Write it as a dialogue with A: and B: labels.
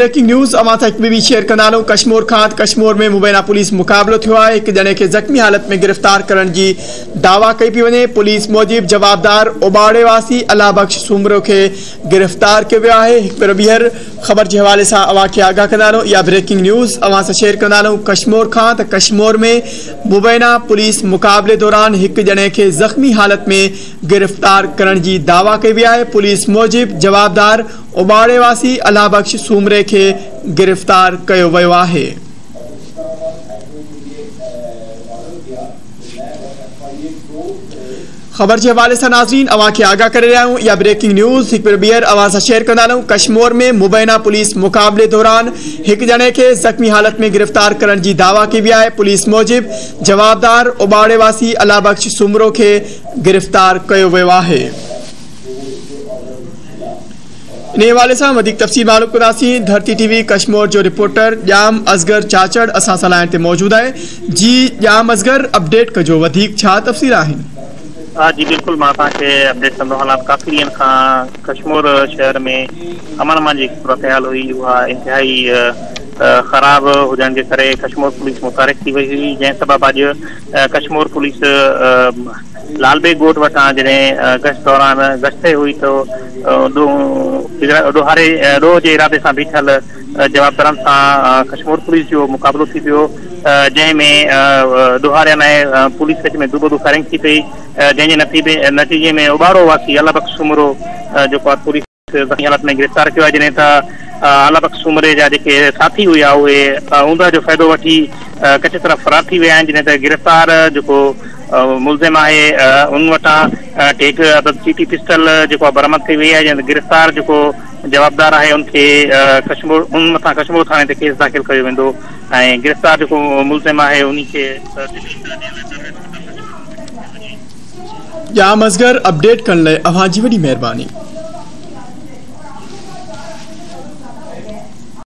A: Breaking news اوهان سان هڪ ٻي به شيئر ڪندا هلون ڪشمور کان ڪشمور ۾ مبينا پوليس مقابلو ٿيو آهي هڪ ڄڻي کي زخمي حالت ۾ گرفتار ڪرڻ جي دعويٰ ڪئي پئي وڃي پوليس موجب جوابدار اوٻاڙي واسي الله بخش سومرو کي گرفتار ڪيو ويو آهي هڪ ڀيرو ٻيهر خبر جي حوالي سان اوهان کي آگاهه ڪندا هلون اها بريڪنگ نيوز اوهان سان شيئر ڪندا هلون ڪشمور کان ته ڪشمور ۾ مبينا پوليس مقابلي دوران هڪ ڄڻي کي زخمي حالت ۾ گرفتار ڪرڻ جي دعويٰ ڪئي وئي آهي پوليس موجب جوابدار اوٻاڙي واسي الله بخش سومري کي گرفتار ڪيو ويو آهي. خبر جي حوالي سان ناظرين اوهان کي آگاهه ڪري رهيا آهيون اها بريڪنگ نيوز هڪ ڀيرو ٻيهر اوهان سان شيئر ڪندا هلون ڪشمور ۾ مبينا پوليس مقابلي دوران هڪ ڄڻي کي زخمي حالت ۾ گرفتار ڪرڻ جي دعويٰ ڪئي وئي آهي پوليس موجب جوابدار اوٻاڙي واسي الله بخش سومرو کي گرفتار ڪيو ويو آهي. انهي حوالي سان وڌيڪ تفصيل معلوم ڪنداسين ڌرتي ٽي وي ڪشمور جو رپورٽر ڄام اصغر چاچڙ اسان سان لائين تي موجود آهي جي ڄام اصغر اپڊيٽ ڪجو وڌيڪ ڇا تفصيل آهن.
B: ها جي بلڪل مان توهان کي اپڊيٽ ڪندو هلان ڪافي ڏينهن کان ڪشمور شهر ۾ امن امان جي صورتحال هئي اها انتهائي خراب هجڻ جي ڪري ڪشمور پوليس متحرڪ ٿي وئي هئي جنهن سبب اڄ ڪشمور پوليس لال بيگ ڳوٺ وٽان جڏهن گشت دوران گشت تي هئي ته ڏوهاري ڏوهه جي ارادي سان بيٺل جوابدارن سان ڪشمور پوليس جو مقابلو ٿي پيو جنهن ۾ ڏوهارين ۽ پوليس وچ ۾ دوبدو فائرنگ ٿي پئي جنهن جي نتيجي ۾ اوٻاڙو واسي الله بخش سومرو جيڪو آهي پوليس زخمي حالت ۾ گرفتار ڪيو آهي جڏهن ته الله بخش سومري جا جيڪي ساٿي هيا اهي اوندهه جو فائدو وٺي ڪچي طرف فرار ٿي ويا آهن جڏهن ته گرفتار جيڪو ملزم آهي ان وٽان ٽي عدد چيٽي پسٽل جيڪو آهي برآمد ڪئي وئي آهي جڏهن ته گرفتار جيڪو جوابدار آهي ان کي ڪشمور ان مٿان ڪشمور ٿاڻي تي ڪيس داخل ڪيو ويندو ۽ گرفتار جيڪو ملزم آهي ان کي
A: ڄام اصغر اپڊيٽ ڪرڻ لاء اوهان جي وڏي مهرباني.